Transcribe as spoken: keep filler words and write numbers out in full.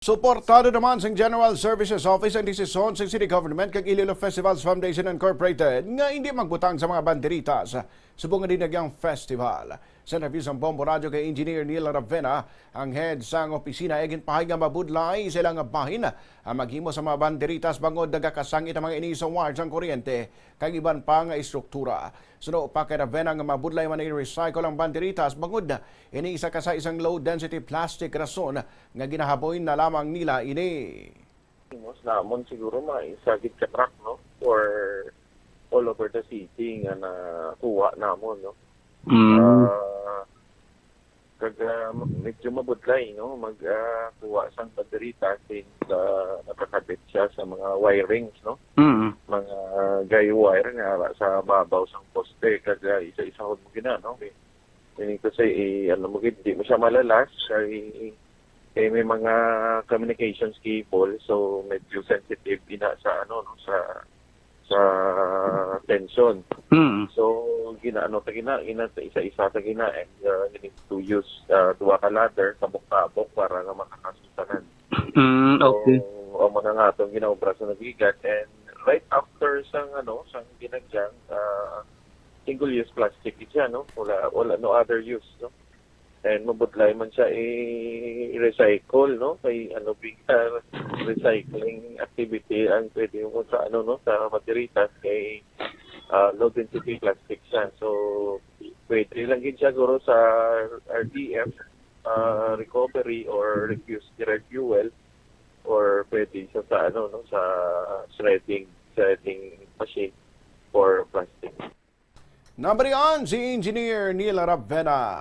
Suportado naman sang General Services Office ang desisyon sang City Government kag Iloilo Festivals Foundation Incorporated nga hindi magbutang sa mga banderitas subong nga dinagyang festival. Sa interview sang Bombo Radyo kay Engineer Neil Ravena, ang head sang opisina, ginpahayag nga mabudlay sa ilang bahin ang maghimo sa mga banderitas bangod nagakasangit ang mga ini sa wire sang kuryente kag iban pa nga estruktura. Suno pa kay Ravena nga mabudlay man i-recycle ang banderitas bangod ini isa ka sa isang low-density plastic, rason nga ginahaboy na lamang nila ini. Himos namon siguro mga isa gid ka truck, no? Or all over the city nga nakuha namon, no? Mm. Ah, kag, ah, medyo mabudlay, no? Mag, ah, kuha sang banderitas since, ah, nakakabit siya sa mga wirings, no? Mm. Mga gay wire nga ara sa babaw sang poste, kag, ah, isa-isahon mo gina, no? Meaning to say, eh, ano mo gid, di mo siya malalas kay, kay may mga communications cable, so medyo sensitive ina sa, ano, no, sa, sa tension. Mm. So ginaano ta gina, gina isa-isa ta gina, and, uh, we need to use, uh, duha ka ladder, kabok-kabok, para nga makakasutanan. Mm, okay. So amo na nga atong ginaobra sa Nagigat, and right after sang, ano, sang ginagyang, uh, single-use plastic gid siya, no? Wala, wala, no other use, no? And mabudlay man siya i-recycle, no? Kay ano, big, ah, recycling activity ang pwede mo sa, ano, no, sa banderitas kay, ah, low density plastic siya. So pwede lang gid siya guro sa R D F, ah, recovery or refuse, refuel, or pwede siya sa, ano, no, sa shredding, shredding machine for plastic. Number one, si Engineer Neil Ravena.